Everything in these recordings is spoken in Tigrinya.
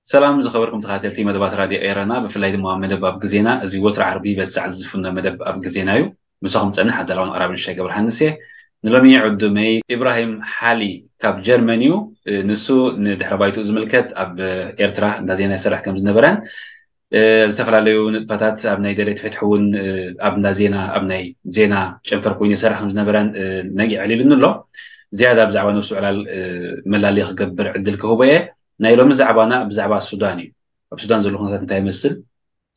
ሰላም ዝኸበርኩም ተኸታተልቲ መደባት ራድዮ ኤረና፣ ብፍላይ ድማ መደብ ኣብ ግዜና። እዚ ወትሪ ዓርቢ በዚ ሰዓት ዝፍኖ መደብ ኣብ ግዜና እዩ። ምሳኹም ጸንሕ ኣዳላውን ኣራብን ሻይ ገብረሃንስ እየ። ንሎሚ ዕዱመይ ኢብራሂም ሓሊ ካብ ጀርመን እዩ። ንሱ ንድሕረ ባይትኡ ዝምልከት ኣብ ኤርትራ እንዳ ዜና ይሰርሕ ከም ዝነበረን፣ እ፣ ዝተፈላለዩ ንጥፈታት ኣብ ናይ ደሌት ፍትሒ እውን፣ እ፣ ኣብ እንዳ ዜና፣ ኣብ ናይ ዜና ጨንፈር ኮይኑ ይሰርሕ ከም ዝነበረን፣ እ፣ ነጊ ዕሊሉኒ ኣሎ። ዝያዳ ብዛዕባ ነብሱ ዕላል፣ እ፣ መላለይ ክገብር ዕድል ክህቦ እየ። ናይ ሎሚ ዛዕባና ብዛዕባ ሱዳን እዩ። ኣብ ሱዳን ዘሎ ኩነታት እንታይ ይመስል?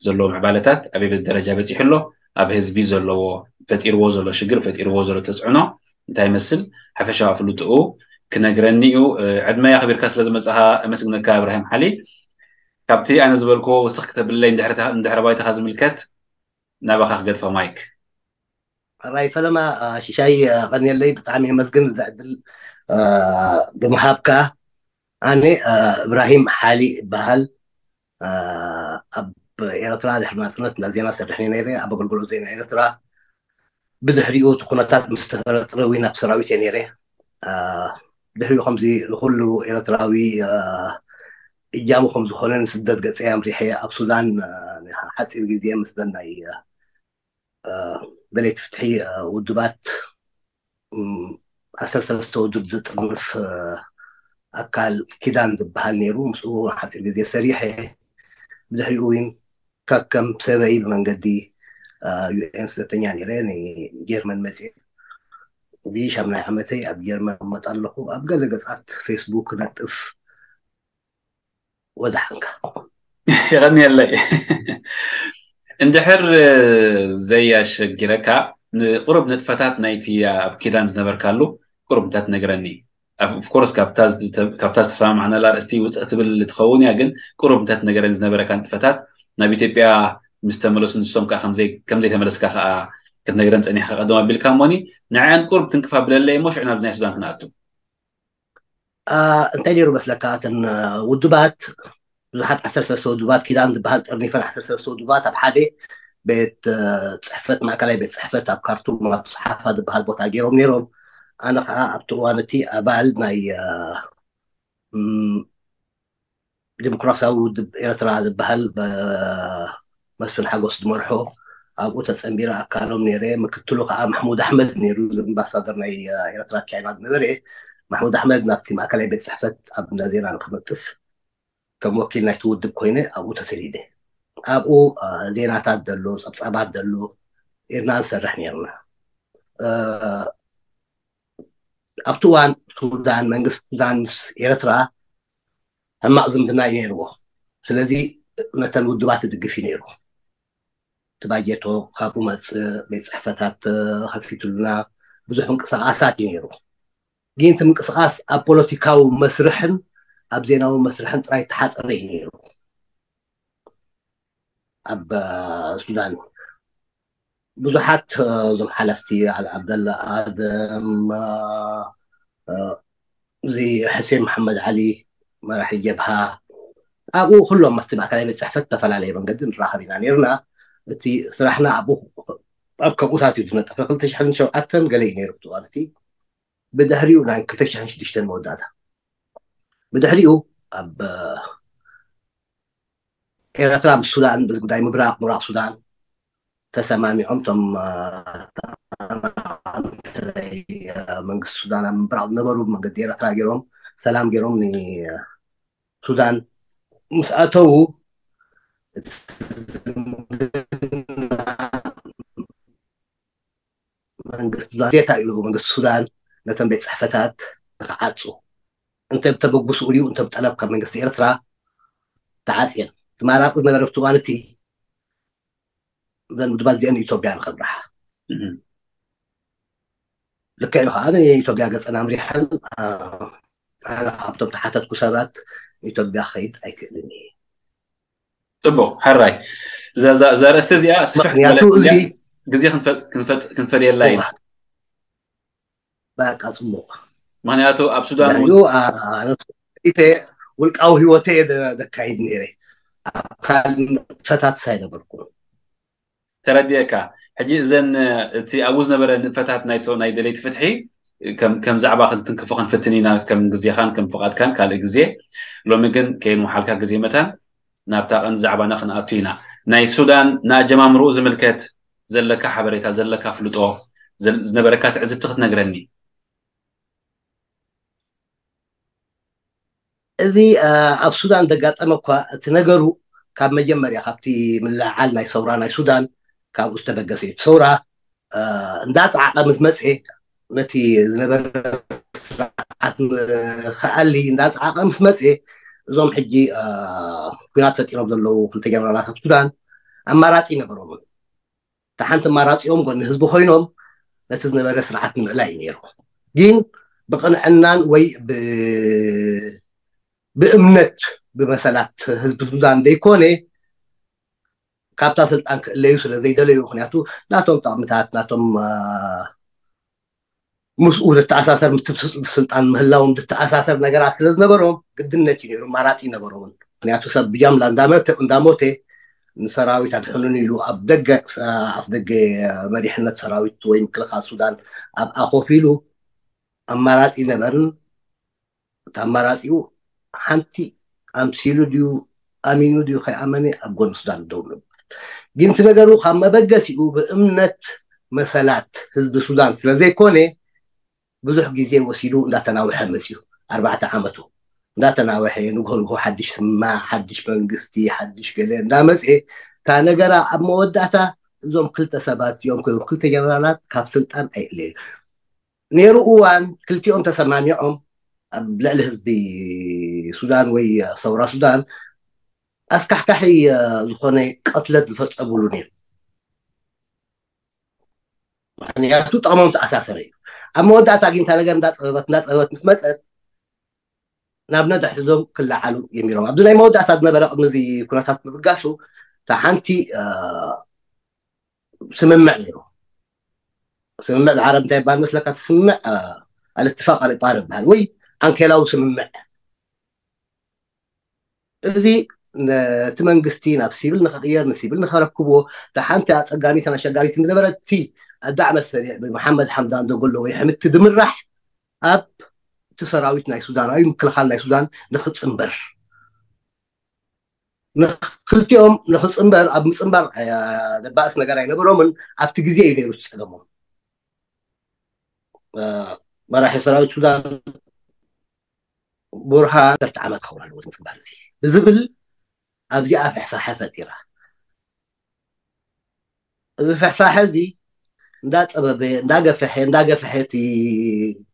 ዘለዎ ምዕባለታት ኣበይ ደረጃ በጺሑ ኣሎ? ኣብ ህዝቢ ዘለዎ፣ ፈጢርዎ ዘሎ ሽግር፣ ፈጢርዎ ዘሎ ተጽዕኖ እንታይ ይመስል? ሓፈሻዊ ኣፍልጥኡ ክነግረኒ እዩ። እ፣ ዕድመይ ኣኽቢርካ ስለ ዝመጻኻ ኣመስግነካ እብራሂም ሓሊ። ካብቲ ኣነ ዝበልክዎ ውስኽ ክተብለይ እንድሕር፣ እንድሕር ባይታኻ ዝምልከት ናባኻ ክገድፋ ማይክ። ሕራይ ፈለማ፣ አ፣ ሽሻይ፣ አ፣ ቀንየለይ፣ ብጣዕሚ የመስግን እዚ ዕድል፣ አ፣ ብምሃብካ። ኣነ፣ አ፣ እብራሂም ሓሊ እበሃል። አ፣ ኣብ ኤርትራ ድሕሪ ናጽነት እንዳ ዜና ሰርሕ ነይረ፣ ኣብ ኣገልግሎት ዜና ኤርትራ። ብድሕሪኡ እቲ ኩነታት ምስ ተፈረጥረ እውን ኣብ ሰራዊት እየ ነይረ። አ፣ ድሕሪኡ ከምዚ ንኹሉ ኤርትራዊ፣ አ፣ እጃሙ ከም ዝኾነ ንስደት ገጸ ኣምሪሐ ኣብ ሱዳን፣ አ፣ ንሓጺር ግዜ ምስ ናይ፣ አ፣ ደለይቲ ፍትሒ፣ አ፣ ውድባት፣ እም፣ ዓሰርተ ሰለስተ ውድብ ዝጥርንፍ፣ አ፣ ኣካል ኪዳን ዝበሃል ነይሩ። ምስኡ ሓጺር ግዜ ሰሪሐ። ብድሕሪኡ እውን ከከም ሰበይ ብመንገዲ፣ አ፣ ዩ ኤን ስደተኛ ነይረ፣ ንጀርመን መጽየ። እዚ ሻምናይ ዓመተይ ኣብ ጀርመን እመጣ ኣለኹ። ኣብ ገለ ገጻት ፌስቡክ ነጥፍ። ወደሓንካ። የቐንየለይ። እንድሕር ዘያሸጊረካ፣ ንቁሩብ ንጥፈታት ናይቲ ኣብ ኪዳን ዝነበርካሉ ቁሩብ እንታይ ትነግረኒ? ኦፍኮርስ፣ ካብታ ዝተ-፣ ካብታ ዝተሰማማዕናላ ኣርእስቲ ውፅእ ትብል ትኸውን እያ፣ ግን ቁሩብ እንታይ ትነግረኒ ዝነበረካ ንጥፈታት፣ ናብ ኢትዮጵያ ምስ ተመለሱ ንሶም ከዓ ከምዘይ-፣ ከምዘይተመለስካ ከዓ ክትነግረን ጸኒሕካ ቀደም ኣቢልካ እሞኒ፣ ንዕአን ቁሩብ ትንክፍ ኣብለለይ እሞ ሽዑ ናብዚ ናይ ሱዳን ክንኣቱ። አ፣ እንታይ ነይሩ መስለካ? እተን፣ አ፣ ውድባት፣ ብዙሓት ዓሰርተ ሰለስተ ውድባት ኪዳን ዝበሃል ጠርኒፈን፣ ዓሰርተ ሰለስተ ውድባት ኣብ ሓደ ቤት፣ አ፣ ጽሕፈት፣ ማእከላይ ቤት ጽሕፈት ኣብ ካርቱም፣ ኣብ ሰሓፋ ዝበሃል ቦታ ገይሮም ነይሮም። ኣነ ኸዓ ኣብቲ እዋን እቲ ኣባል ናይ፣ አ፣ ም፣ ዲሞክራሲያዊ ውድብ ኤርትራ ዝበሃል፣ ብ-፣ መስፍን ሓጎስ ዝመርሖ፣ ኣብኡ ተጸንቢረ ኣካሎም ነይረ። ምክትሉ ከዓ ማሕሙድ ኣሕመድ ነይሩ፣ ኣምባሳደር ናይ ኤርትራ ቻይና ዝነበረ። ማሕሙድ ኣሕመድ ናብቲ ማእከላይ ቤት ጽሕፈት ኣብ እንዳ ዜና ንክነጥፍ ከም ወኪል ናይቲ ውድብ ኮይነ ኣብኡ ተሰዲደ። ኣብኡ፣ አ፣ ዜናታት ዘሎ፣ ጸብጻባት ዘሎ፣ ኢርና ንሰርሕ ነይርና። እ፣ ኣብቲ እዋን ሱዳን፣ መንግስቲ ሱዳን ምስ ኤርትራ ሕማቕ ዝምድና እዩ ነይርዎ። ስለዚ ነተን ውድባት ይድግፍ እዩ ነይሩ። እቲ ባጀቶ ካብኡ መጽእ፣ ቤት ጽሕፈታት ተኸፊቱልና፣ ብዙሕ ምንቅስቓሳት እዩ ነይሩ። ግን እቲ ምንቅስቓስ ኣብ ፖለቲካዊ መስርሕን ኣብ ዜናዊ መስርሕን ጥራይ ተሓጸረ እዩ ነይሩ። ኣብ፣ እ፣ ሱዳን ብዙሓት፣ እ፣ እዞም ሓለፍቲ፣ ዓሊ ዓብደላ ኣደም፣ እ፣ እ፣ እዚ ሕሴን መሓመድ ዓሊ፣ መራሒ ጀብሃ፣ ኣብኡ ኩሎም ኣብቲ ማእከላይ ቤት ጽሕፈት ዝተፈላለየ መንገዲ ንራኸብ ኢና ነይርና። እቲ ስራሕና ኣብኡ፣ ኣብ ከምኡታት እዩ ዝነጠፈ። ክልተ ሽሕን ሸውዓተን ገለ እዩ ነይሩ እቲ እዋን እቲ። ብድሕሪኡ ናይ ክልተ ሽሕን ሽዱሽተን መወዳእታ። ብድሕሪኡ ኣብ፣ እ፣ ኤርትራ ምስ ሱዳን በዚ ጉዳይ ምብራቕ፣ ምብራቕ ሱዳን ተሰማሚዖም እቶም፣ አ፣ ተቐናቐንቲ መንግስቲ ሱዳን ኣብ ምብራቕ ዝነበሩ ብመንገዲ ኤርትራ ገይሮም ሰላም ገይሮም ንሱዳን ምስ ኣተዉ እቲ ዝምድና መንግስቲ ሱዳን ግዴታ ኢሉ መንግስቲ ሱዳን ነተን ቤት ጽሕፈታት ንክዓጹ እንተ ብተበግስኡ ድዩ እንተ ብጠለብ ካብ መንግስቲ ኤርትራ ተዓጽየን። እቲ ኣማራጺ ዝነበረ ኣብቲ እዋን እቲ እዘን ውድባት እዚአን ኢትዮጵያ ንኸምርሓ። ልክዕ እዩ ከዓ ንኢትዮጵያ ገፀን ኣምሪሐን ኣነ ካብቶም ተሓተትኩ ሰባት ኢትዮጵያ ክኸይድ ኣይክእልን እየ። ፅቡቅ ሕራይ እዛ ርእስቲ እዚኣ ስፍሕ ምክንያቱ እዚ ግዜ ክንፈልየላ እዩ። በቃ ፅቡቅ ምክንያቱ ኣብ ሱዳን ውልቃዊ ህይወተ ዘካይድ ነይረ ኣካል ፈታት ሳይነበርኩ ተረዲኤካ። ሕጂ እዘን እቲ ኣብኡ ዝነበረ ንጥፈታት ናይቶ ናይ ደለይቲ ፍትሒ ከም ዛዕባ ክንትንክፎ ክንፍትን ኢና ከም ግዜኻን ከም ፍቓድካን ካልእ ግዜ። ሎሚ ግን ከይንውሓልካ ግዜ መታን ናብታ ቀንዲ ዛዕባና ክንኣቱ ኢና። ናይ ሱዳን ንኣጀማምርኡ ዝምልከት ዘለካ ሓበሬታ ዘለካ ፍልጦ ዝነበረካ ትዕዝብቲ ክትነግረኒ። እዚ ኣብ ሱዳን ዘጋጠመ እኳ እቲ ነገሩ ካብ መጀመርያ ካብቲ ምልዕዓል ናይ ሰውራ ናይ ሱዳን ካብኡ ዝተበገሰ እዩ። ሰውራ እንዳፀዓቐ ምስ መፀ ነቲ ዝነበረ ስርዓት ንክኣሊ እንዳፀዓቐ ምስ መፀ እዞም ሕጂ ኩናት ፈጢሮም ዘለዉ ክልተ ጀነራላት ኣብ ሱዳን ኣማራፂ ነበሮምን። እታ ሓንቲ ኣማራፂኦም ጎኒ ህዝቢ ኮይኖም ነቲ ዝነበረ ስርዓት ንምእላይ እዩ ነይሩ። ግን ብቕንዕናን ወይ ብእምነት ብመሰላት ህዝቢ ሱዳን ዘይኮነ ካብታ ስልጣን ክእለዩ ስለ ዘይደለዩ ምክንያቱ ናቶም ጠቕምታት ናቶም ምስኡ ዝተኣሳሰር ምስ ስልጣን ምህላዎም ዝተኣሳሰር ነገራት ስለ ዝነበሮም ግድነት እዩ ነይሩ፣ ኣማራፂ ነበሮምን። ምክንያቱ ሰብ ብጃምላ እንዳመተ እንዳሞተ ንሰራዊት ኣድሕኑን ኢሉ ኣብ ደገ ኣፍ ደገ መሪሕነት ሰራዊት ወይ ምክልኻል ሱዳን ኣብኣ ኮፍ ኢሉ ኣማራፂ ነበርን። እቲ ኣማራፂኡ ሓንቲ ኣምሲሉ ድዩ ኣሚኑ ድዩ ከይኣመነ ኣብ ጎኒ ሱዳን ደው ምባል። ግን እቲ ነገሩ ካብ መበገሲኡ ብእምነት መሰላት ህዝቢ ሱዳን ስለ ዘይኮነ ብዙሕ ግዜ ወሲዱ እንዳተናውሐ መፅዩ። ኣርባዕተ ዓመቱ እንዳተናውሐ ንግሆ ንግሆ ሓድሽ ስማዕ ሓድሽ መንግስቲ ሓድሽ ገለ እንዳመፀ እታ ነገራ ኣብ መወዳእታ እዞም ክልተ ሰባት እዮም ክልተ ጀነራላት ካብ ስልጣን ኣይእለዩ ነይሩ እዋን ክልቲኦም ተሰማሚዖም ኣብ ልዕሊ ህዝቢ ሱዳን ወይ ሰውራ ሱዳን ኣስካሕካሒ ዝኾነ ቀትለት ዝፈፀሙሉ ነይሩ። ምክንያቱ ጠቕሞም ተኣሳሰረ እዩ። ኣብ መወዳእታ ግን እታ ነገር እንዳፀበበት እንዳፀበበት ምስ መፀት ናብ ነድሕዶም ክለዓሉ ጀሚሮም። ኣብዚ ናይ መወዳእታ ዝነበረ ቅድሚ እዚ ኩነታት ምብጋሱ እታ ሓንቲ ስምምዕ ነይሩ። ስምምዕ ብዓረብ እንታይ ይባሃል መስለካ? እቲ ስምምዕ ኣልትፋቅ ኣልጣር ይበሃል ወይ ዓንኬላዊ ስምምዕ። እዚ ነቲ መንግስቲ ናብ ሲቪል ንክቅየር ንሲቪል ንከረክብዎ እታ ሓንቲ ኣፀጋሚትን ኣሸጋሪትን ዝነበረት እቲ ኣዳዕመት ሰሪዕ ብመሓመድ ሓምዳን ደጎሎ ወይ ሕምቲ ድምራሕ ኣብ እቲ ሰራዊት ናይ ሱዳን ኣብ ምክልኻል ናይ ሱዳን ንክፅንበር ንክልቲኦም ንክፅንበር ኣብ ምፅንባር ደባእስ ነገር ኣይነበሮምን። ኣብቲ ግዜ እዩ ነይሩ ዝፀገሞም። መራሒ ሰራዊት ሱዳን ቡርሃን ዓሰርተ ዓመት ክኸውን ኣለዎ ምፅንባር እዚ ብዝብል ኣብዚኣ ፍሕፋሐ ፈጢራ። እዚ ፍሕፋሐ እዚ እንዳፀበበ እንዳገፈሐ እንዳገፈሐ እቲ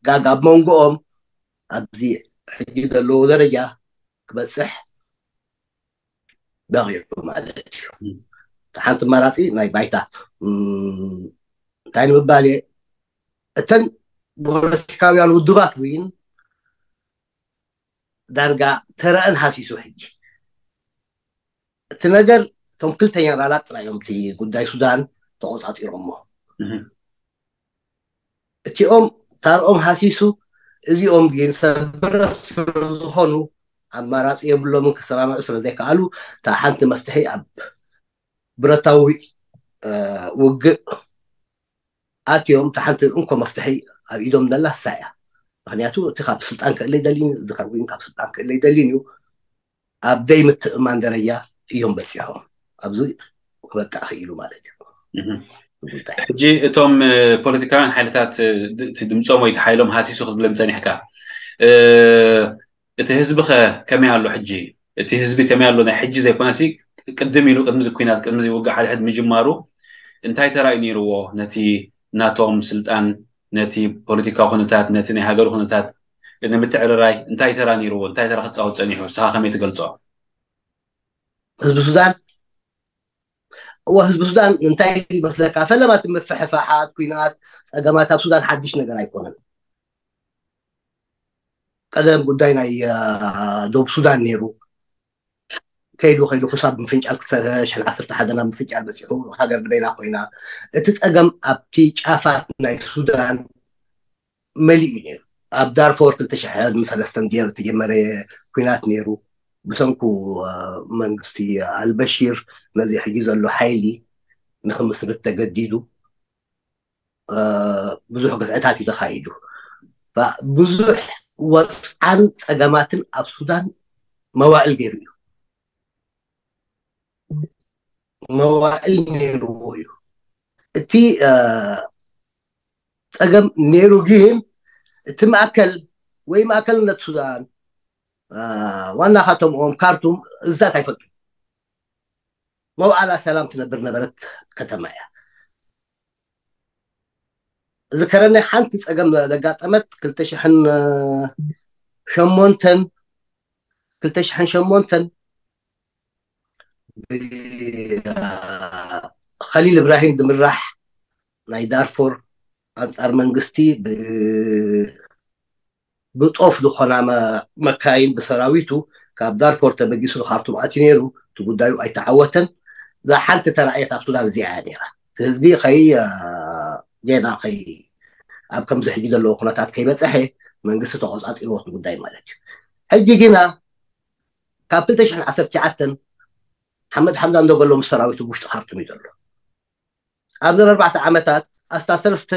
ጋግ ኣብ መንጎኦም ኣብዚ ሕጂ ዘለዎ ደረጃ ክበፅሕ በቂዑ ማለት እዩ። ሓንቲ ኣማራፂ ናይ ባይታ እንታይ ንምባል እየ እተን ፖለቲካውያን ውድባት እውን ዳርጋ ተረአን ሃሲሱ ሕጂ እቲ ነገር እቶም ክልተ ጀነራላት ጥራይ እዮም እቲ ጉዳይ ሱዳን ተቆፃፂሮሞ። እቲኦም ታርኦም ሃሲሱ እዚኦም ግን ሰብረት ስለዝኾኑ ኣማራፂ የብሎምን ክሰማምዑ ስለዘይከኣሉ እታ ሓንቲ መፍትሒ ኣብ ብረታዊ ውግእ ኣትዮም እታ ሓንቲ እንኮ መፍትሒ ኣብ ኢዶም ዘላ እሳ እያ። ምክንያቱ እቲ ካብ ስልጣን ክእለይ ደሊን እዚ ካብ ስልጣን ክእለይ ደሊን እዩ ኣብ ዘይምትእማን ደረጃ እዮም በፂሖም ኣብዚ ክበቅዕ ክኢሉ ማለት እዩ። ሕጂ እቶም ፖለቲካውያን ሓይልታት እቲ ድምፆም ወይ ሓይሎም ሃሲሱ ክትብለን ፀኒሕካ እቲ ህዝቢ ከ ከመይ ኣሎ ሕጂ? እቲ ህዝቢ ከመይ ኣሎ ናይ ሕጂ ዘይኮነሲ ቅድም ኢሉ ቅድሚ ዝኩናት ቅድሚ ዝውግእ ሓድሕድ ምጅማሩ እንታይ ተራእዩ ነይርዎ ነቲ ናቶም ስልጣን ነቲ ፖለቲካዊ ኩነታት ነቲ ናይ ሃገሩ ኩነታት ንምትዕርራይ እንታይ ተራ ነይርዎ? እንታይ ተራ ክፃወት ፀኒሑ? ንስኻ ከመይ ትገልፆ? ህዝቢ ሱዳን እወ ህዝቢ ሱዳን እንታይ ይመስለካ? ፈለማ እቲ ምፍሕፋሓት፣ ኲናት፣ ጸገማት ኣብ ሱዳን ሓድሽ ነገር ኣይኮነን። ቀደም ጉዳይ ናይ ዶብ ሱዳን ነይሩ። ከይዱ ከይዱ ክሳብ ምፍንጫል ክልተ ሽሕን ዓሰርተ ሓደን ኣብ ምፍንጫል በፂሑ፣ ሃገር ንበይና ኮይና። እቲ ጸገም ኣብቲ ጫፋት ናይ ሱዳን መሊኡ ነይሩ። ኣብ ዳርፎር ክልተ ሽሕን ሰለስተን ዝተጀመረ ኲናት ነይሩ። ብሰንኩ መንግስቲ ኣልበሺር ነዚ ሕጂ ዘሎ ሓይሊ ንክምስርት ተገዲዱ። ብዙሕ ግፍዕታት እዩ ተኻይዱ። ብዙሕ ወፅዓን ፀገማትን ኣብ ሱዳን መዋእል ገይሩ እዩ። መዋእል ነይርዎ እዩ። እቲ ፀገም ነይሩ፣ ግን እቲ ማእከል ወይ ማእከልነት ሱዳን ዋና ካተምኦም ካርቱም እዛት ኣይፈልጡ። መውዓላ ሰላም ትነብር ነበረት ከተማ እያ። ዝከረኒ ሓንቲ ጸገም ዘጋጠመት ክልተ ሽሕን ሸሞንተን ክልተ ሽሕን ሸሞንተን ብኸሊል እብራሂም ዝምራሕ ናይ ዳርፎር ኣንጻር መንግስቲ ብጦፍ ዝኾና መካይን ብሰራዊቱ ካብ ዳርፎር ተበጊሱ ንካርቱም ኣትዩ ነይሩ። እቲ ጉዳዩ ኣይተዓወተን። እዛ ሓንቲ ተራእየት ኣብ ሱዳን እዚኣ እያ ነይራ። ህዝቢ ከይ ጌና ከይ ኣብ ከምዚ ሕጂ ዘለዎ ኩነታት ከይበፀሐ መንግስቲ ተቆፃፂርዎ እቲ ጉዳይ ማለት እዩ። ሕጂ ግና ካብ ክልተ ሽሕን ዓሰርተ ትሽዓተን ሓመድ ሓምዳን ደገሎ ምስ ሰራዊቱ ውሽጢ ካርቱም እዩ ዘሎ። ኣብዘን ኣርባዕተ ዓመታት ኣስታት ሰለስተ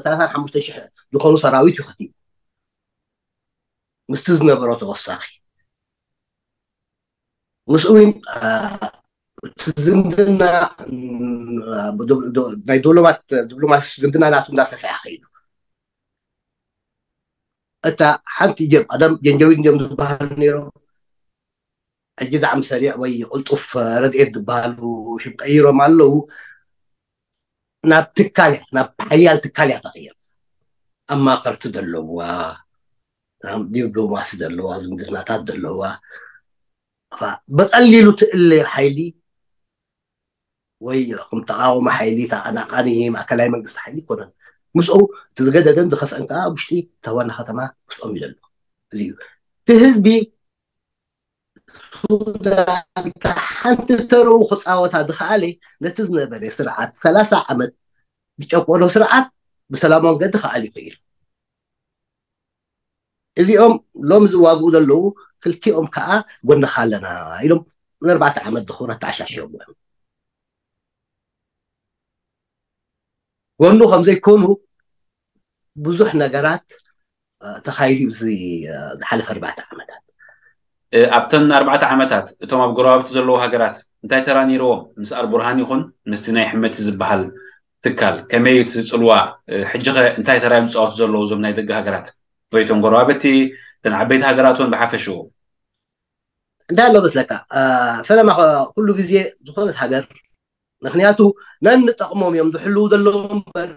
ሰላሳን ሓሙሽተ ሽሕ ዝኾኑ ሰራዊት እዩ ከቲቡ ምስቲ ዝነበሮ ተወሳኺ። ምስኡ እውን እቲ ዝምድና ናይ ዲፕሎማት ዲፕሎማሲ ዝምድና ናቱ እንዳሰፍሐ ከይዱ። እታ ሓንቲ ጀብ ኣዳም ጀንጀዊን ጀም ዝበሃሉ ነይሮም። ሕጂ ዛዕሚ ሰሪዕ ወይ ቅልጡፍ ረድኤት ዝበሃሉ ሽም ቀይሮም ኣለዉ። ናብ ትካል እያ፣ ናብ ሓያል ትካል እያ ተቐይር። ኣማኸርቲ ዘለዋ፣ ዲፕሎማሲ ዘለዋ፣ ዝምድናታት ዘለዋ፣ ብቐሊሉ ትእለ ሓይሊ ወይ ከም ተቃወሞ ሓይሊ ተቐናቃኒ ማእከላይ መንግስቲ ሓይሊ ይኮነን። ምስኡ እቲ ዝገደደን ዝኸፍአን ከዓ ውሽጢ እታ ዋና ከተማ ምስኦም እዩ ዘሎ። እዚ እዩ እቲ ህዝቢ ሱዳን ሓንቲ ተረኡ ክፃወታ ዝኸኣለ ነቲ ዝነበረ ስርዓት ሰላሳ ዓመት ዝጨቆኖ ስርዓት ብሰላማዊ መንገዲ ክኣል ይኽእል። እዚኦም ሎም ዝዋግኡ ዘለዉ ክልቲኦም ከዓ ጎንኻ ኣለና ኢሎም ንኣርባዕተ ዓመት ዝኸውን ኣተዓሻሽዮም እዮም። ጎኑ ከም ዘይኮኑ ብዙሕ ነገራት ተኻይዱ እዩ። ዝሓለፈ ኣርባዕተ ዓመታት ኣብተን ኣርባዕተ ዓመታት እቶም ኣብ ጎረባብቲ ዘለዉ ሃገራት እንታይ ተራ ነይርዎም? ምስ ኣልቡርሃን ይኹን ምስቲ ናይ ሕመቲ ዝበሃል ትካል ከመይ እዩ እቲ ፅልዋ? ሕጂ ኸ እንታይ ተራ እዮም ዝፃወቱ ዘለዉ እዞም ናይ ደገ ሃገራት ወይ እቶም ጎረባብቲ እተን ዓበይቲ ሃገራት እውን ብሓፈሽኡ? እንታይ ኣሎ መስለካ፣ ፈለማ ኩሉ ግዜ ዝኾነት ሃገር ምክንያቱ ነንጠቕሞም እዮም ዝሕልዉ ዘለዉ እምበር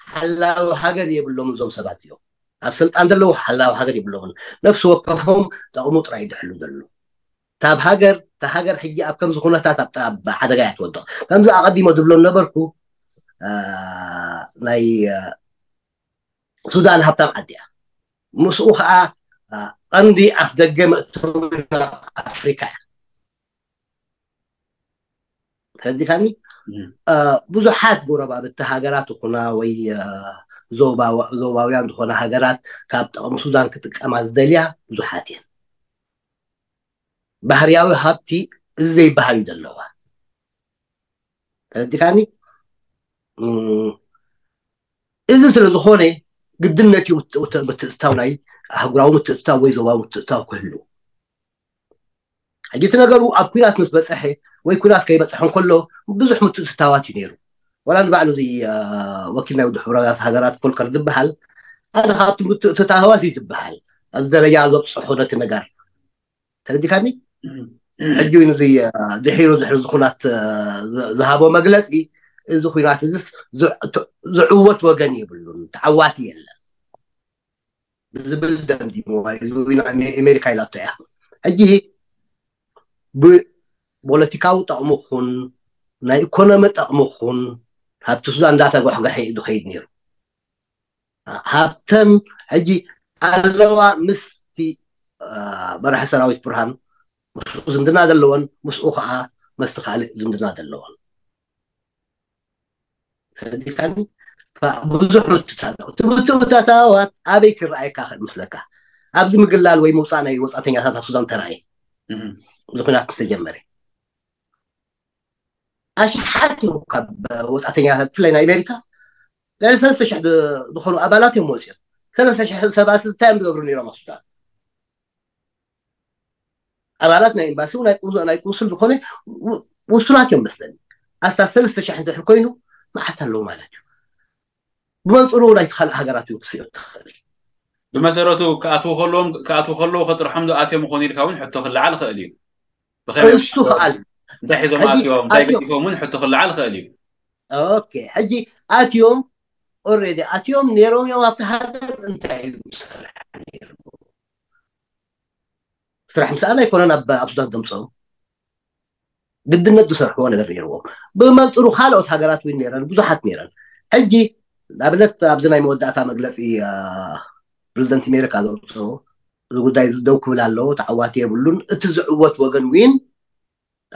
ሓላዊ ሃገር የብሎም። እዞም ሰባት እዮም ኣብ ስልጣን ዘለዉ ሓላዊ ሃገር የብሎምን። ነፍሲ ወከፎም ጠቕሙ ጥራይ ድሕሉ ዘሎ ታብ ሃገር፣ እታ ሃገር ሕጂ ኣብ ከምዚ ኩነታት ኣብ ሓደጋ እያ ትወድቕ። ከምዚ ኣቐዲሞ ዝብሎ ነበርኩ፣ ናይ ሱዳን ሃብታም ዓዲ እያ። ምስኡ ከዓ ቀንዲ ኣፍ ደገ መእተዊ ኣፍሪካ እያ። ተረዲካኒ? ብዙሓት ጎረባብቲ ሃገራት ይኹና ወይ ዞባውያን ዝኾና ሃገራት ካብ ጠቕሚ ሱዳን ክጥቀማ ዝደልያ ብዙሓት እየን። ባህርያዊ ሃብቲ እዚ ዘይበሃል እዩ ዘለዋ። ተረዲካኒ? እዚ ስለ ዝኾነ ግድነት እዩ ምትእትታው ናይ ኣህጉራዊ ምትእትታው ወይ ዞባዊ ምትእትታው ክህሉ። ሕጂ እቲ ነገሩ ኣብ ኩናት ምስ በፀሐ ወይ ኩናት ከይበፀሐ እንከሎ ብዙሕ ምትእትታዋት እዩ ነይሩ። ወላ ንባዕሉ እዚ ወኪል ናይ ውድብ ሕቡራት ሃገራት ፎልከር ዝበሃል ሓደ ካብቲ ምትእትታዋት እዩ ዝበሃል ኣብዚ ደረጃ ዘብፅሑ ነቲ ነገር። ተረዲካኒ? ሕጂ እውን እዚ ድሒሩ ድሕሪ ዝኩናት ዝሃቦ መግለፂ እዚ ኩናት እዚስ ዝዕወት ወገን የብሉን፣ ተዓዋቲ የለን ብዝብል ደምዲምዋ። እዚ ኣሜሪካ ኢላቶ እያ። ሕጂ ብፖለቲካዊ ጠቕሙ ኹን ናይ ኢኮኖሚ ጠቕሚ ኹን ሃብቲ ሱዳን እንዳተጓሕጓሐ እዩ ዝኸይድ ነይሩ። ሃብተን ሕጂ ኣለዋ ምስቲ መራሒ ሰራዊት ብርሃን ምስኡ ዝምድና ዘለወን ምስኡ ከዓ መስቲ ካልእ ዝምድና ዘለወን ሰዲካኒ ብዙሕ ምትእትታዋት ኣበይ ክረኣየካ ክእል ምስለካ ኣብዚ ምግላል ወይ ምውፃእ ናይ ወፃተኛታት ኣብ ሱዳን ተረኣየ እዚ ኩናት ምስ ተጀመረ ኣሽሓት እዮም ካብ ወፃተኛታት ብፍላይ ናይ ኣሜሪካ ልዕሊ ሰለስተ ሽሕ ዝኾኑ ኣባላት እዮም መፅኦም ሰለስተ ሽሕ ሰባት እንታይ እዮም ዝገብሩ ነይሮም ኣብ ሱዳን ኣባላት ናይ ኤምባሲ ናይ ቁንስል ዝኾነ ውሱናት እዮም መስለኒ ኣስታት ሰለስተ ሽሕ እንድሕር ኮይኑ መዓት ኣለዉ ማለት እዩ ብመንፅሩ ናይቲ ካልእ ሃገራት እዩ ክትሪኦ ትኽእል ብመሰረቱ ክኣትዉ ከለዎም ክኣትዉ ከለዉ ከጥርሖም ዶ ኣትዮም ይኾኑ ኢልካ እውን ሕቶ ክለዓል ይኽእል እዩ ብኸመይ እሱ ከዓል እንታይ ሒዞም ኣትዮም እንታይ ገዲፎም እውን ሕቶ ክለዓል ይኽእል እዩ ኦኬ ሕጂ ኣትዮም ኦሬዲ ኣትዮም ነይሮም እዮም ኣብቲ ሃገር እንታይ ኢሉ ዝሰርሕ ነይሩ ስራሕ ምስኣና ኣይኮነን ኣብ ኣብ ሱዳን ዘምፅኦም ግድነት ዝሰርሕዎ ነገር ነይርዎም ብመንፅሩ ካልኦት ሃገራት እውን ነይረን ብዙሓት ነይረን ሕጂ ንኣብነት ኣብዚ ናይ መወዳእታ መግለፂ ፕሬዚደንት ኣሜሪካ ዘውፅኦ እዚ ጉዳይ ደው ክብል ኣለዎ ተዓዋቲ የብሉን እቲ ዝዕወት ወገን ዊን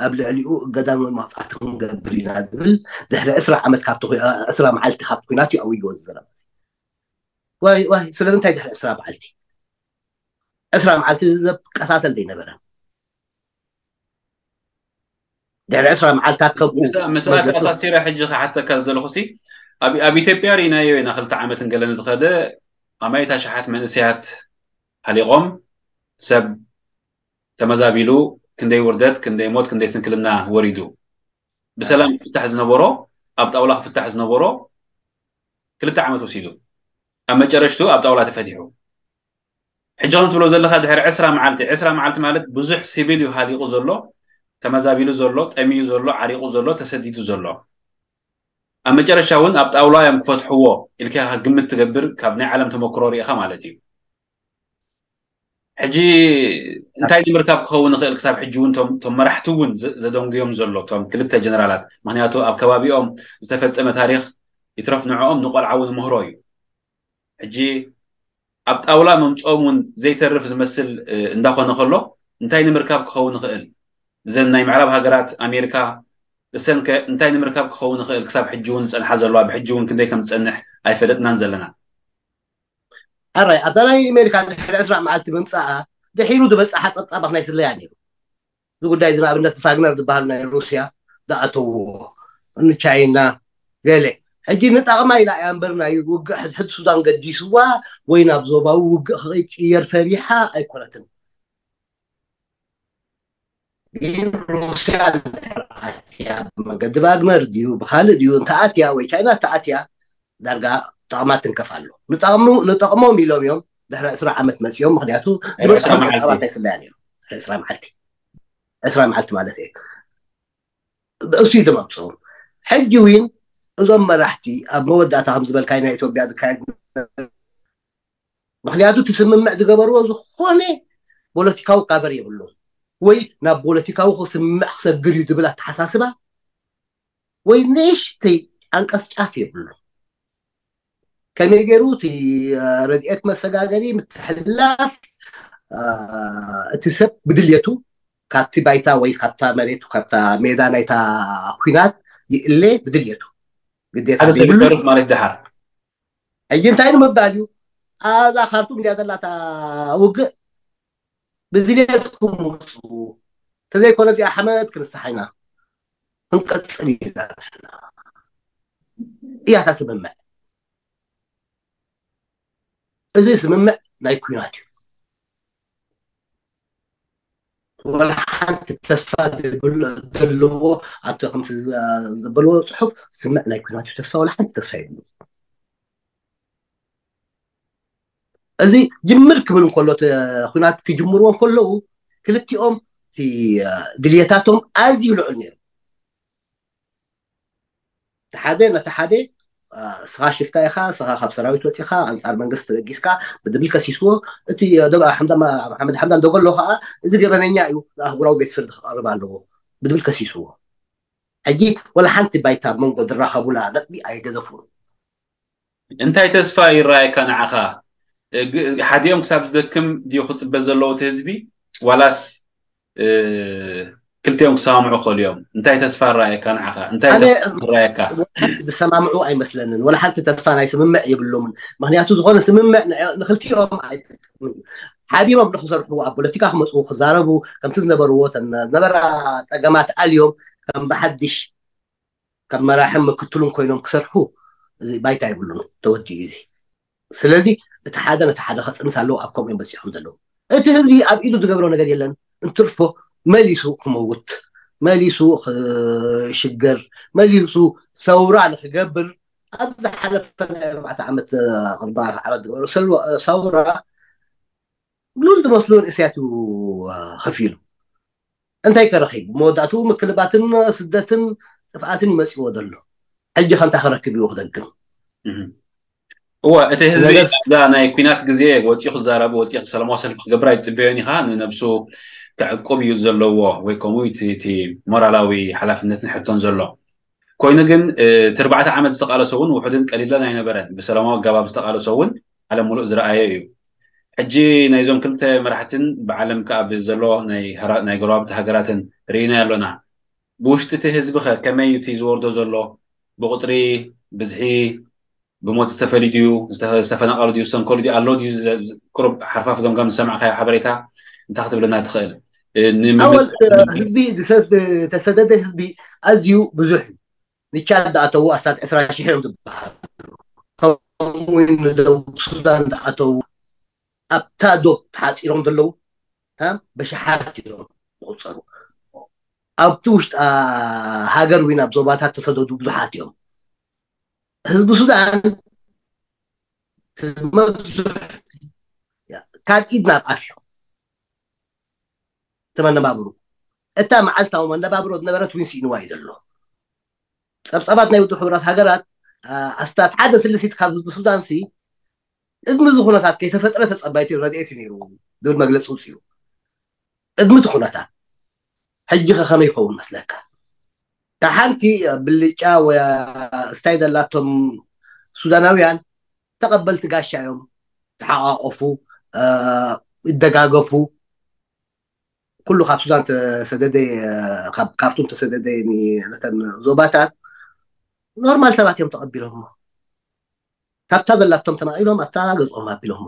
ኣብ ልዕሊኡ እገዳን ወይ መቕፃዕቲ ክንገብር ኢና ዝብል ድሕሪ ዕስራ ዓመት ካብቲ ዕስራ መዓልቲ ካብቲ ኩናት እዩ ኣዊጅዎ ዝዘረበ ዋይ ዋይ ስለምንታይ ድሕሪ ዕስራ መዓልቲ ዕስራ መዓልቲ ዘቀታተል ዘይነበረ ድሕሪ ዕስራ መዓልታት ከምኡ ምስኣ ተኣሳሲረ ሕጂ ክሓተካ ዝደለኹ ሲ ኣብ ኢትዮጵያ ርኢናዮ ኢና ክልተ ዓመትን ገለን ዝኸደ ኣማይት ኣሽሓት መንእሰያት ሃሊቖም ሰብ ተመዛቢሉ ክንደይ ውርደት ክንደይ ሞት ክንደይ ስንክልና ወሪዱ ብሰላም ክፍታሕ ዝነበሮ ኣብ ጣውላ ክፍታሕ ዝነበሮ ክልተ ዓመት ወሲዱ ኣብ መጨረሽቱ ኣብ ጣውላ ተፈቲሑ ሕጂ ከም ትብሎ ዘለካ ድሕሪ ዕስራ መዓልቲ ዕስራ መዓልቲ ማለት ብዙሕ ሲቪል እዩ ሃሊቁ ዘሎ ተመዛቢሉ ዘሎ ጠሚዩ ዘሎ ዓሪቁ ዘሎ ተሰዲዱ ዘሎ ኣብ መጨረሻ እውን ኣብ ጣውላ እዮም ክፈትሕዎ ኢልካ ግምት ትገብር ካብ ናይ ዓለም ተመክሮ ርኢኻ ማለት እዩ ሕጂ እንታይ ንምርካብ ክኸውን ይኽእል ክሳብ ሕጂ እውን ቶም መራሕቲ እውን ዘደንጉዮም ዘሎ ቶም ክልተ ጀነራላት ምክንያቱ ኣብ ከባቢኦም ዝተፈፀመ ታሪክ ይትረፍ ንዕኦም ንቆልዓ እውን ምህሮ እዩ ሕጂ ኣብ ጣውላ ምምፅኦም እውን ዘይተርፍ ዝመስል እንዳኾነ ከሎ እንታይ ንምርካብ ክኸውን ይኽእል እዘን ናይ ምዕራብ ሃገራት ኣሜሪካ እሰን ከ እንታይ ንምርካብ ክኸውን ይኽእል ክሳብ ሕጂ እውን ዝፀንሓ ዘለዋ ብሕጂ እውን ክንደይ ከም ዝፀንሕ ኣይፈለጥናን ዘለና ሕራይ ኣብታ ናይ ኣሜሪካ ድሕሪ ዕስራ መዓልቲ ምምፃኣ ድሒሩ ዝበፅሓ ፀብፃባት ናይ ስለያ ነይሩ እዚ ጉዳይ እዚ ንኣብነት ፋግነር ዝበሃል ናይ ሩስያ ዝኣተውዎ ንቻይና ገለ ሕጂ ንጠቕማ ኢላ እያ እምበር ናይ ውግእ ሕድሕድ ሱዳን ገዲስዋ ወይ ናብ ዞባዊ ውግእ ክቕይር ፈሪሓ ኣይኮነትን ግን ሩስያ ኣትያ ብመገዲ ባግነር ድዩ ብካልእ ድዩ እንተኣትያ ወይ ቻይና እንተኣትያ ዳርጋ ጠቕማ ትንከፍ ኣሎ ንጠቕሞም ኢሎም እዮም ድሕሪ ዕስራ ዓመት መፅኦም ምክንያቱ ዝበፅሖም ጠቕማ እንታይ ስለያ ነይሩ ዕስራ መዓልቲ ዕስራ መዓልቲ ማለት እዩ እሱ እዩ ዘመፅኦም ሕጂ ዊን እዞም መራሕቲ ኣብ መወዳእታ ከም ዝበልካይ ናይ ኢትዮጵያ ዝካየድ ምክንያቱ እቲ ስምምዕ ዝገበርዎ ዝኾነ ፖለቲካዊ ካቨር የብሉ ወይ ናብ ፖለቲካዊ ስምምዕ ክሰግር እዩ ዝብል ኣተሓሳስባ ወይ ንእሽተይ ዓንቀስ ጫፍ የብሉ ከመይ ገይሩ እቲ ረድኤት መሰጋገሪ ምትሕላፍ እቲ ሰብ ብድልየቱ ካብቲ ባይታ ወይ ካብታ መሬቱ ካብታ ሜዳ ናይታ ኩናት ይእለ ብድልየቱ ግዴታ ዘይብሉ ማለት ድሓር ሕጂ እንታይ ንምባል እዩ ኣዛ ካርቱም እንዲያ ዘላታ ውግእ ብድልየትኩም ውፁ ተዘይኮነ እዚኣ ሓመድ ክንስሓ ኢና ክንቀፅል ኢና እያታ ስምምዕ እዚ ስምምዕ ናይ ኩናት እዩ ወላ ሓንቲ ተስፋ ዘለዎ ኣብቲ ከምቲ ዝበልዎ ፅሑፍ ስምዕ ናይ ኩናት እዩ ተስፋ ወላ ሓንቲ ተስፋ የብሉ እዚ ጅምር ክብል እንከሎ ኩናት ክጅምርዎ እንከለዉ ክልቲኦም ድልየታቶም ኣዝዩ ልዑል ነይሩ ሓደ ነቲ ሓደ ስኻ ሽፍታ ኢኻ ስኻ ካብ ሰራዊት ወፂኻ ኣንፃር መንግስቲ ተበጊስካ ብድብል ከሲስዎ እቲ ሓመድ ሓምዳን ደጎሎ ከዓ እዚ ገበነኛ እዩ ንኣህጉራዊ ቤት ፍርዲ ክቐርብ ኣለዎ ብድብል ከሲስዎ ሕጂ ወላ ሓንቲ ባይታ ኣብ መንጎ ዝራኸቡላ ነጥቢ ኣይገዘፉን። እንታይ ተስፋ ይረኣየካ ንዓኻ? ሓዲኦም ክሳብ ዝደክም ድዩ ክፅበ ዘለዎ እቲ ህዝቢ ዋላስ ክልቲኦም ክሰማምዑ ክኽእሉ እዮም? እንታይ ተስፋ ይረኣየካ ንዓኻ? እንታይ ይረኣየካ? ዝሰማምዑ ኣይመስለንን። ወላ ሓንቲ ተስፋ ናይ ስምምዕ የብሎምን። ምክንያቱ ዝኾነ ስምምዕ ንክልቲኦም ኣይጠቅምን። ሓቢሮም ንክሰርሑ ኣብ ፖለቲካ ክመፁ ክዛረቡ ከምቲ ዝነበርዎ ዝነበራ ፀገማት ኣልዮም ከም ብሓድሽ ከም መራሕን ምክትሉን ኮይኖም ክሰርሑ ባይታ የብሉን። ተወዲኡ እዚ ስለዚ እቲ ሓደ ነቲ ሓደ ከፅንት ኣለዎ ኣብ ከምኡ እዮም በፂሖም ዘለዉ። እቲ ህዝቢ ኣብ ኢዱ ዝገብሮ ነገር የለን። እንትርፎ መሊሱ ክመውት፣ መሊሱ ክሽገር፣ መሊሱ ሰውራ ንክገብር ኣብ ዝሓለፈ ናይ ኣርባዕተ ዓመት ቅርባ ዓመት ዝገበሮ ሰውራ ብሉል ዝመስሉ መንእሰያት እዩ ከፊሉ። እንታይ ከረኺቡ? መወዳእትኡ ምክልባትን ስደትን ጥፍኣትን ይመፅዎ ዘሎ። ሕጂ ከንታ ከረክብ እዩ ክደግም እወ እቲ ህዝቢ እዛ ናይ ኩናት ግዜ ወፂኡ ክዛረብ ወፂኡ ሰላማዊ ሰልፊ ክገብር ኣይፅበዮን ኢኻ። ንነብሱ ክዕቁብ እዩ ዘለዎ ወይ ከምኡ እቲ ሞራላዊ ሓላፍነትን ሕቶን ዘሎ። ኮይኑ ግን እቲ ኣርባዕተ ዓመት ዝተቃለሶ እውን ውሑድን ቀሊለን ኣይነበረን። ብሰላማዊ ኣገባብ ዝተቃለሶ እውን ዓለም ሙሉእ ዝረኣየ እዩ። ሕጂ ናይዞም ክልተ መራሕትን ብዓለም ከዓ ብዘሎ ናይ ጎረባብቲ ሃገራትን ርኢና ኣሎና። ብውሽጢ እቲ ህዝቢ ከ ከመይ እዩ እቲ ዝወርዶ ዘሎ? ብቁፅሪ፣ ብዝሒ፣ ብሞት ዝተፈሊ ድዩ ዝተፈናቀሉ ድዩ ዝተንከሉ ድዩ ኣሎ ድዩ? ቁሩብ ሓርፋፍ ገምጋም ዝሰማዕካዮ ሓበሬታ እንታይ ክትብለና ትኽእል? ኣወል ህዝቢ ዝተሰደደ ህዝቢ ኣዝዩ ብዙሕ እዩ። ንቻድ ዝኣተዉ ኣስታት ዕስራ ሽሕ እዮም ዝበሃሉ። ከምኡ ንደቡብ ሱዳን ዝኣተዉ ኣብታ ዶብ ተሓፂሮም ዘለዉ በሽሓት እዮም ዝቁፀሩ። ኣብቲ ውሽጢ ሃገር ወይ ናብ ዞባታት ተሰደዱ ብዙሓት እዮም። ህዝቢ ሱዳን መብዝሕ ካብ ኢድ ናብ ኣፍ እዮም ተመነባብሩ። እታ መዓልታዊ መነባብሮ ዝነበረት ዊን ስኢንዋ እዩ ዘሎ። ፀብፃባት ናይ ውድብ ሕቡራት ሃገራት ኣስታት ሓደ ስልሲት ካብ ህዝቢ ሱዳን ሲ ቅድሚ እዚ ኩነታት ከይተፈጥረ ተፀባይቲ ረድኤት እዩ ነይሩ ዝብል መግለፂ ውፅኡ። ቅድሚ እቲ ኩነታት ሕጂ ከ ከመይ ይኸውን መስለካ? እታ ሓንቲ ብልጫ ወይ ስታይ ዘላቶም ሱዳናውያን ተቐበልቲ ጋሻ እዮም። ተሓቋቆፉ፣ ይደጋገፉ። ኩሉ ካብ ሱዳን ተሰደደ፣ ካብ ካርቱም ተሰደደ ነተን ዞባታት ኖርማል ሰባት እዮም ተቐቢሎሞ። ካብታ ዘላቶም ተማቒሎም ኣብታ ገዝኦም ኣቢሎሞ።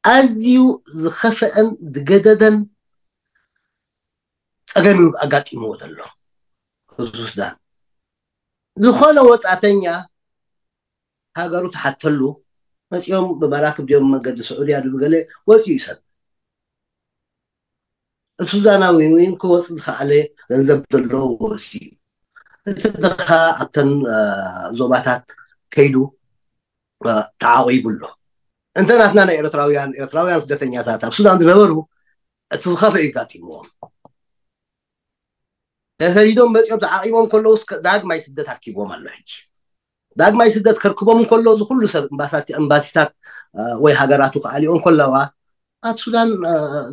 ኣዝዩ ዝኸፈአን ዝገደደን ፀገም እዩ ኣጋጢምዎ ዘሎ ህዝቢ ሱዳን። ዝኾነ ወፃእተኛ ሃገሩ ተሓተሉ መፂኦም ብመራክብ ድዮም መንገዲ ስዑድያ ድዩ ገለ ወፂኡ ይሰብ እቲ ሱዳናዊ እውን ክወፅ ዝኸኣለ ገንዘብ ዘለዎ ወፂኡ እቲ ድኻ ኣብተን ዞባታት ከይዱ ተዓቂቡ ኣሎ። እንተ ናትና ናይ ኤርትራውያን ኤርትራውያን ስደተኛታት ኣብ ሱዳን ዝነበሩ እቲ ዝኸፍአ ይጋጢምዎም። ተሰዲዶም መፂኦም ተዓቂቦም ከለውስ ዳግማይ ስደት ኣርኪብዎም ኣሎ። ሕጂ ዳግማይ ስደት ከርክቦም እንከሎ እዚ ኩሉ ሰብ እምባሳቲ እምባሲታት ወይ ሃገራቱ ክኣልዮ እንከለዋ ኣብ ሱዳን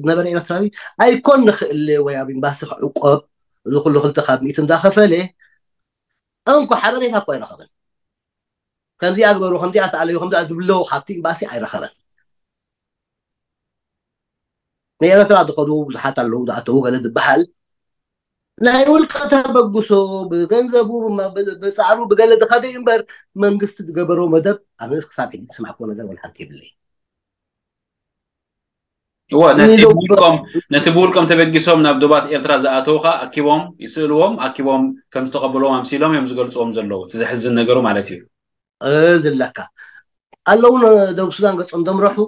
ዝነበረ ኤርትራዊ ኣይኮን ንኽእል ወይ ኣብ ኤምባሲ ክዕቆብ እዚ ኩሉ ክልተ ካብ ሚእቲ እንዳኸፈለ እንኮ ሓበሬታ እኮ ኣይረኸበን። ከምዚኣ ግበሩ፣ ከምዚኣ ተኣለዩ፣ ከምዚኣ ዝብለው ካብቲ ኤምባሲ ኣይረኸበን። ንኤርትራ ዝኸዱ ብዙሓት ኣለዉ ዝኣተዉ ገለ ዝበሃል ናይ ውልቀ ተበግሶ ብገንዘቡ ብፃዕሩ ብገለ ዝኸደ እዩ እምበር መንግስቲ ዝገበሮ መደብ ኣነ ክሳብ ሕጂ ዝሰማዕክዎ ነገር ወላ ሓንቲ የብለይ። እወ ነቲ ብውልቆም ተበጊሶም ናብ ዶባት ኤርትራ ዝኣተዉ ከዓ ኣኪቦም ይስእልዎም ኣኪቦም ከም ዝተቐበልዎም ኣምሲሎም እዮም ዝገልፅዎም ዘለዉ። እቲ ዘሕዝን ነገሩ ማለት እዩ። ዝለካ ኣለዉ ደቡብ ሱዳን ገፆም ዘምረሑ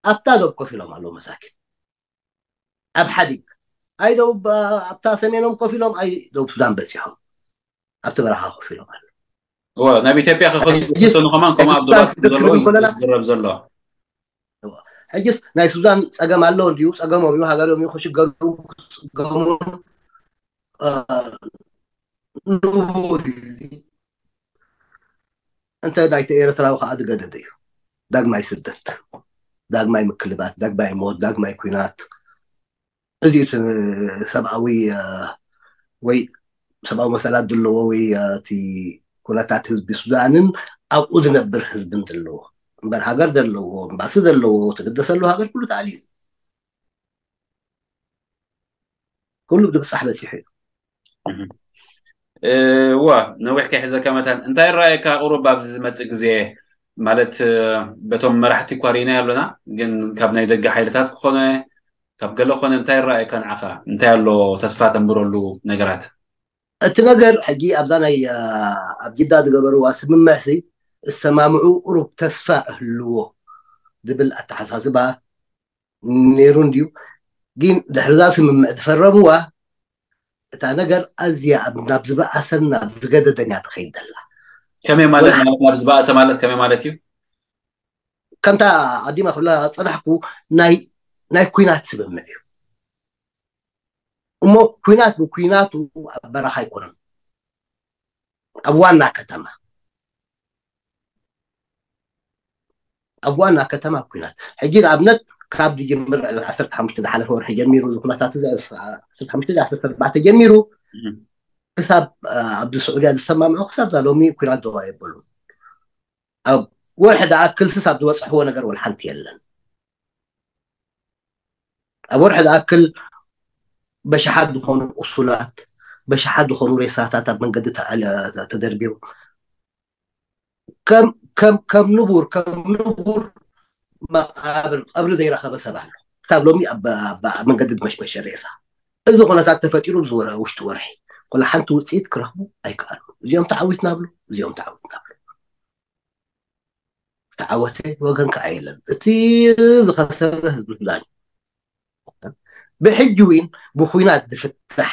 ኣብታ ዶብ ኮፍ ኢሎም ኣለዉ መሳኪን ኣብ ሓዲግ ኣይ ደቡብ ኣብታ ሰሜኖም ኮፍ ኢሎም ኣይ ደቡብ ሱዳን በፂሖም ኣብቲ በረኻ ኮፍ ኢሎም ኣለዉ። እወ ናብ ኢትዮጵያ ክኸዱ ዝፈተኑ ከማን ከምኡ ኣብ ዶባት ዘለዉ ዝረብ ዘሎ። ሕጅስ ናይ ሱዳን ፀገም ኣሎ እንዲዩ ፀገሞም እዩ ሃገሮም እዩ ክሽገሩ ክፅገሙ ንቡር እዩ። እንተ ናይቲ ኤርትራዊ ከዓ ዝገደደ እዩ። ዳግማይ ስደት፣ ዳግማይ ምክልባት፣ ዳግማይ ሞት፣ ዳግማይ ኩናት። እዚ እቲ ሰብኣዊ ወይ ሰብኣዊ መሰላት ዘለዎ ወይ እቲ ኩነታት ህዝቢ ሱዳንን ኣብኡ ዝነብር ህዝብን ዘለዎ እምበር ሃገር ዘለዎ፣ ኤምባሲ ዘለዎ፣ ትግደሰሉ ሃገር ኩሉ ተኣልዩ፣ ኩሉ ብዝብጻሕ በጺሑ እዩ። እዋ፣ ነዊሕ ከይሕዘካ መታን፣ እንታይ ይረኣየካ ቁሩብ ኣብዚ ዝመጽእ ግዜ? ማለት በቶም መራሕቲ እኳ ርኢናዮ ኣሎና፣ ግን ካብ ናይ ደገ ሓይልታት ክኾነ ካብ ገለ ኮነ እንታይ ይረኣየካ ንዓኻ? እንታይ ኣሎ ተስፋ ተንብረሉ ነገራት? እቲ ነገር ሕጂ ኣብዛ ናይ ኣብ ጅዳ ዝገበርዋ ስምምዕሲ እሰማምዑ ቁሩብ ተስፋ እህልዎ ዝብል ኣተሓሳስባ ነይሩ እንድዩ። ግን ድሕርዛ ስምምዕ ዝፈረምዋ እታ ነገር ኣዝያ ናብ ዝበኣሰን ናብ ዝገደደን እያ ትኸይድ ዘላ። ከመይ ማለት ማለት ናብ ዝበኣሰ ማለት ከመይ ማለት እዩ? ከምታ ኣዲማ ክብላ ዝጸናሕኩ ናይ ናይ ኩናት ስምምዕ እዩ እሞ ኩናት ብኩናቱ ኣብ በረኻ ኣይኮነን፣ ኣብ ዋና ከተማ ኣብ ዋና ከተማ ኩናት። ሕጂ ንኣብነት ካብ ዝጅምር ዕለት ዓሰርተ ሓሙሽተ ዝሓለፈ ወርሒ ጀሚሩ እዚ ኩነታት እዚ ዓሰርተ ሓሙሽተ ዓሰርተ ኣርባዕተ ጀሚሩ ክሳብ ኣብዚ ስዑድያ ዝሰማምዑ ክሳብ ዛ ሎሚ ኩናት ደዋ የበሉ። ኣብ ወርሒ ዝኣክል ስስ ኣብ ዝበፅሕዎ ነገር ወላ ሓንቲ የለን። ኣብ ወርሒ ዝኣክል በሽሓት ዝኾኑ ቁሱላት፣ በሽሓት ዝኾኑ ሬሳታት ኣብ መንገዲ ተደርቢዮም ከም ከም ከም ንቡር ከም ንቡር መቃብር ቀብሪ ዘይረኸበ ሰብ ኣሎ። ክሳብ ሎሚ ኣብ መንገዲ ዝመሽመሸ ሬሳ። እዚ ኩነታት ተፈጢሩ ዝወረ ውሽጢ ወርሒ ኮላ ሓንቲ ውፅኢት ክረኽቡ ኣይከኣሉ። እዚኦም ተዓዊትና ብሉ፣ እዚኦም ተዓዊትና ብሉ። ዝተዓወተ ወገን ከዓ የለን። እቲ ዝኸሰረ ህዝቢ ሱዳን ብሕጂ እውን ብኩናት ዝፍታሕ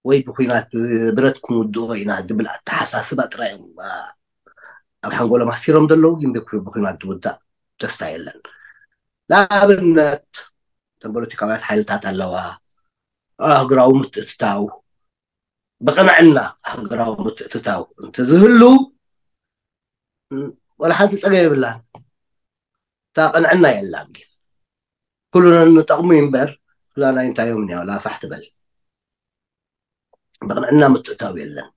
ወይ ብኩናት ብረት ክንውድኦ ኢና ዝብል ኣተሓሳስባ ጥራይ እዮም ኣብ ሓንጎሎም ኣሲሮም ዘለዉ። ግን ብኩናት ዝውዳእ ተስፋ የለን። ንኣብነት እተን ፖለቲካውያት ሓይልታት ኣለዋ፣ ኣህግራዊ ምትእትታው ብቕንዕና ሃገራዊ ምትእትታው እንተዝህሉ ወላ ሓንቲ ፀገም የብላን። እታ ቅንዕና የላን። ግን ኩሉ ነንጠቕሙ እዩ እምበር ሱዳናይ እንታይ እዮም እኒኣ ወላ ፋሕ ትበል። ብቕንዕና ምትእታው የለን።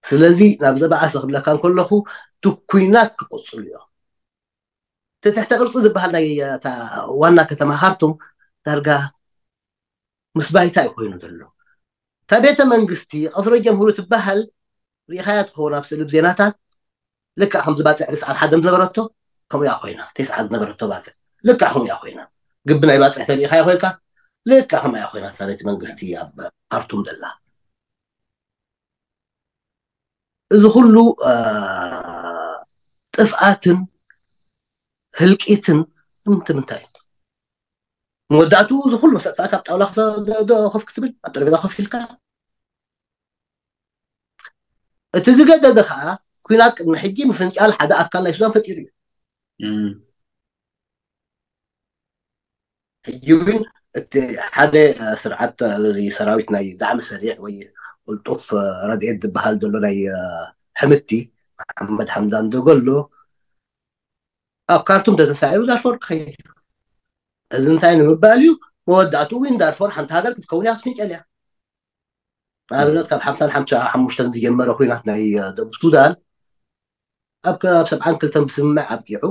ስለዚ ናብ ዘባኣሰ ክብለካ እንከለኹ እቲ ኩናት ክቕፅሉ እዮም። እቲ ትሕተ ቅርፂ ዝበሃል ናይ ዋና ከተማ ካርቱም ዳርጋ ምስ ባይታ እዩ ኮይኑ ዘሎ። እታ ቤተ መንግስቲ ቀስሮ ጀምሁሩ ትበሃል ርኢኻያ ትኸውን ኣብ ስእሊ ብዜናታት ልክዕ ከምዚ ባፅዕ ተስዓን ሓደን ዝነበረቶ ከምኡ እያ ኮይና። ተስዓን ዝነበረቶ ባፅዕ ልክዕ ከምኡ እያ ኮይና። ግቢ ናይ ባፅዕ ተሪኢኻያ ኮይንካ ልክዕ ከምኡ እያ ኮይና እታ ቤተ መንግስቲ ኣብ ካርቱም ዘላ። እዚ ኩሉ ጥፍኣትን ህልቂትን ምንታይ እዩ? መወዳእትኡ እዚ ኩሉ መሰጥፋእካ ኣብ ጣውላ ኮፍ ክትብል ኣብ ጠረጴዛ ኮፍ ኢልካ እቲ ዝገደደ ከዓ ኩናት ቅድሚ ሕጂ ምፍንጫል ሓደ ኣካል ናይ ሱዳን ፈጢሩ እዩ። ሕጂ እውን እቲ ሓደ ስርዓት ሰራዊት ናይ ዛዕሚ ሰሪዕ ወይ ቅልጡፍ ረድኤት ዝበሃል ዘሎ ናይ ሕምቲ መሓመድ ሓምዳን ደገሎ ኣብ ካርቱም ተተሳዒሩ ዳርፎር ክኸይድ እዩ። እዚ እንታይ ንምባል እዩ? መወዳእትኡ እውን ዳርፎር ሓንቲ ሃገር ክትከውን እያ ክትፍንጨል እያ። ንኣብነት ካብ ሓምሳን ሓምሳ ሓሙሽተን ዝጀመረ ኩናት ናይ ደቡብ ሱዳን ኣብ ኣብ ሰብዓን ክልተን ብስምምዕ ኣብቂዑ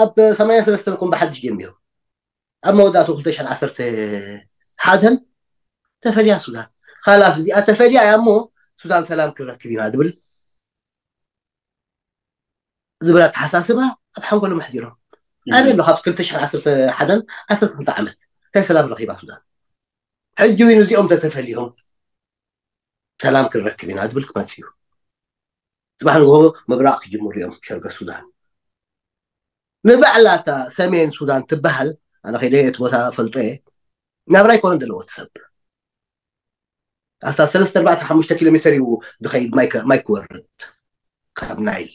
ኣብ ሰማንያን ሰለስተን ኩም ብሓድሽ ጀሚሩ ኣብ መወዳእቱ ክልተ ሽሕን ዓሰርተ ሓደን ተፈልያ ሱዳን። ካላስ እዚኣ ተፈልያ እያ እሞ ሱዳን ሰላም ክንረክብ ኢና ዝብል ዝብል ኣተሓሳስባ ኣብ ሓንጎሎም ኣሕዲሮም። ኣበይ ኣሎ ካብ ክልተ ሽሕን ዓሰርተ ሓደን ዓሰርተ ክልተ ዓመት እንታይ ሰላም ረኺባ ሱዳን? ሕጂ እውን እዚኦም ተተፈሊዮም ሰላም ክንረክብ ኢና ዝብል ክመፅእ እዩ። ፅባሕ ንግሆ ምብራቕ ክጅምሩ እዮም ሸርገ ሱዳን። ንባዕላ እታ ሰሜን ሱዳን ትበሃል ኣነ ከይደ እቲ ቦታ ፈልጦ እየ። ናብራ ኣይኮነን ዘለዎ እቲ ሰብ ኣስታት ሰለስተ ኣርባዕተ ሓሙሽተ ኪሎ ሜተር እዩ ዝኸይድ ማይ ክወርድ ካብ ናይል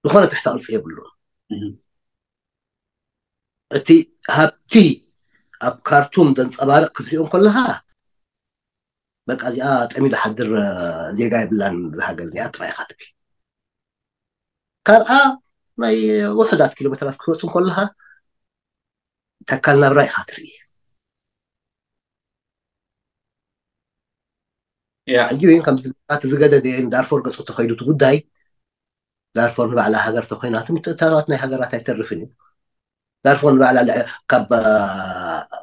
ዝኾነ ትሕተ ቅርፂ የብሉን። እቲ ሃብቲ ኣብ ካርቱም ዘንፀባርቕ ክትሪኦም ከለኻ በቃ እዚኣ ጠሚዱ ሓድር ዜጋ የብላን ዝሃገር እዚኣ ጥራይ ኢኻ ትብል። ካልኣ ናይ ውሑዳት ኪሎ ሜትራት ክትወፅእ እንከለኻ ተካል ናብራ ኢኻ ትርኢ። ያ ሕጂ እውን ከምዚ እቲ ዝገደደ ዳርፎር ገፁ ተኸይዱ እቲ ጉዳይ ዳርፎር ንባዕላ ሃገር ተኮይና እቲ ምትእትታዋት ናይ ሃገራት ኣይተርፍን እዩ። ዳርፎር ንባዕላ ልዕ- ካብ አ፣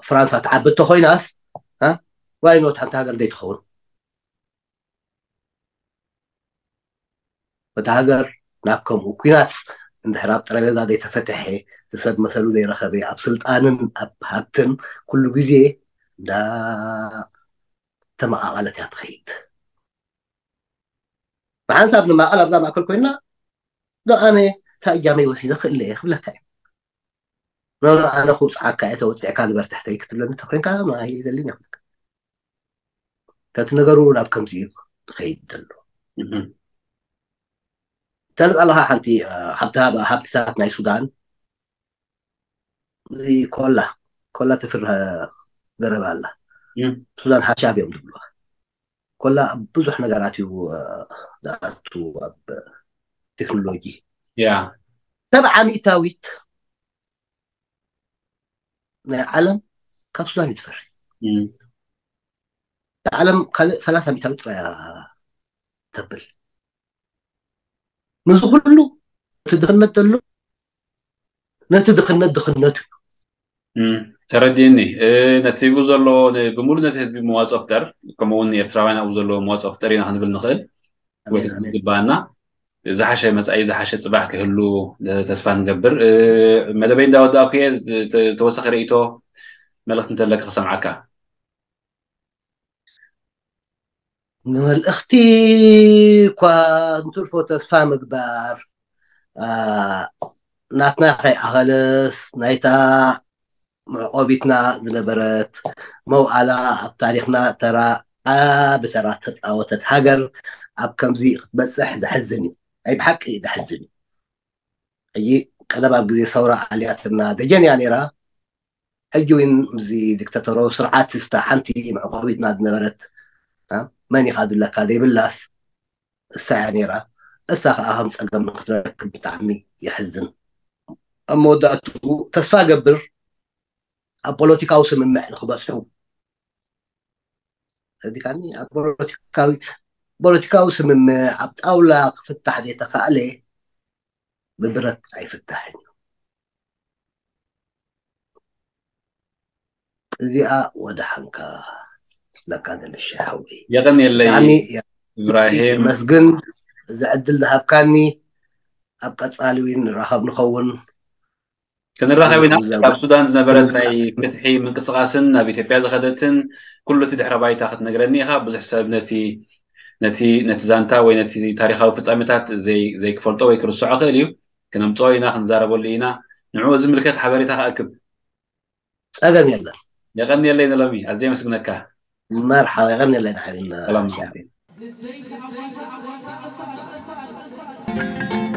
ፍራንሳ ትዓቢ ተኮይናስ ዋይኖት ሓንቲ ሃገር ዘይትኸውን እታ ሃገር ናብ ከምኡ ኩናት እንድሕር ኣብ ጠረጴዛ ዘይተፈተሐ እቲ ሰብ መሰሉ ዘይረኸበ ኣብ ስልጣንን ኣብ ሃብትን ኩሉ ግዜ እንዳ ተመቓቐለት እያ ትኸይድ። ብሓንሳብ ንማቐል ኣብዛ ማእከል ኮይና ዶ ኣነ እታ እጃመይ ወሲደ ክእለ እየ ክብለካ እየ። ኖ ኖ ኣነ ክውፅዓካ እየ ተወፂዕካ ንበር ትሕተይ ክትብለኒ ተኮይንካ ማይ ዘሊን ይኽልካ። ከቲ ነገሩ ናብ ከምዚ እዩ ዝኸይድ ዘሎ። እህም። ተልፅ ኣለካ ሓንቲ እ፣ ሃብቲ ሃብ- ሃብትታት ናይ ሱዳን እዚ ኮላ ኮላ ትፍረ ገረብ ኣላ። እም። ሱዳን ሓሻብ እዮም ዝብልዋ። ኮላ ኣብ ብዙሕ ነገራት እዩ እ፣ ዝኣቱ ኣብ ቴክኖሎጂ ያ ሰብዓ ሚእታዊት ናይ ዓለም ካብ ሱዳን እዩ ትፈሪ። እም። ዓለም ካልእ ሰላሳ ሚእታዊት ጥራይ እያ ተብል። ንዚ ኩሉ እቲ ድኽነት ዘሎ ነቲ ድኽነት ድኽነቱ እዩ። እም፣ ተረዲእኒ። እ፣ ነቲ ብኡ ዘሎ ን- ብምሉእ ነቲ ህዝቢ መዋፅኦ ክጠር፣ ከምኡ እውን ኤርትራውያን ኣብኡ ዘለዎ መዋፅኦ ክጠር ኢና ክንብል ንኽእል ወይ ኣሜን፣ ኣሜን። ዝግባኣና። ዝሓሸ መፃኢ ዝሓሸ ፅባሕ ክህሉ ተስፋ ንገብር። እ፣ መደበይ እንዳወዳእኩ እየ። ዝ- ተ- ዝተወሰኸ ርእይቶ መልእኽቲ እንተለካ ክሰምዓካ። ንመልእኽቲ እኳ እንትርፎ ተስፋ ምግባር አ፣ ናትና ከይኣኸለስ ናይታ መዕቆቢትና ዝነበረት መውኣላ ኣብ ታሪኽና ተራ ዓቢ ተራ ተፃወተት ሃገር ኣብ ከምዚ ክትበፅሕ ዘሕዝን እዩ። ናይ ብሓቂ ዘሕዝን እዩ። ሕጂ ቀደም ኣብ ግዜ ሰውራ ኣልያትና ደጀን እያ ነይራ። ሕጂ እውን ምስዚ ዲክታቶራዊ ስርዓት ስታ ሓንቲ መዕቆቢትና ዝነበረት አ፣ መን ኢኻ ዝብለካ ዘይብላስ እሳ እያ ነይራ። እሳ ከዓ ከም ፀገም ንክትረክብ ብጣዕሚ የሕዝን። ኣብ መወዳእትኡ ተስፋ ገብር ኣብ ፖለቲካዊ ስምምዕ ንክበፅሑ ረዲካኒ ኣብ ፖለቲካዊ ፖለቲካዊ ስምምዕ ኣብ ጣውላ ክፍታሕ ዘይተኻእለ ብብረት ኣይፍታሕን እዩ። እዚኣ ወደ ሓንካ ለካ ንልሻ ሓዊ የቐንየለይ ብጣዕሚ ኢብራሂም። የመስግን እዚ ዕድል ዝሃብካኒ። ኣብ ቀፃሊ እውን ንራኸብ ንኸውን። ክንራኸብ ኢና። ዘው- ካብ ሱዳን ዝነበረት ዘው- ናይ ፍትሒ ምንቅስቃስን ናብ ኢትዮጵያ ዝኸደትን ኩሉ እቲ ድሕረ ባይታ ክትነግረኒ ኢኻ። ብዙሕ ሰብ ነቲ ነቲ ነቲ ዛንታ ወይ ነቲ ታሪኻዊ ፍጻሜታት ዘይ ዘይክፈልጦ ወይ ክርስዖ ክእል እዩ። ክነምፅኦ ኢና፣ ክንዛረበሉ ኢና። ንዕኡ ዝምልከት ሓበሬታ ክኣክብ። ፀገም የለን። የቐንየለይ ንሎሚ፣ ኣዝየ የመስግነካ። መርሓባ፣ የቐንየለይ ንዓይን ሰላም ሻ ማለት እዩ።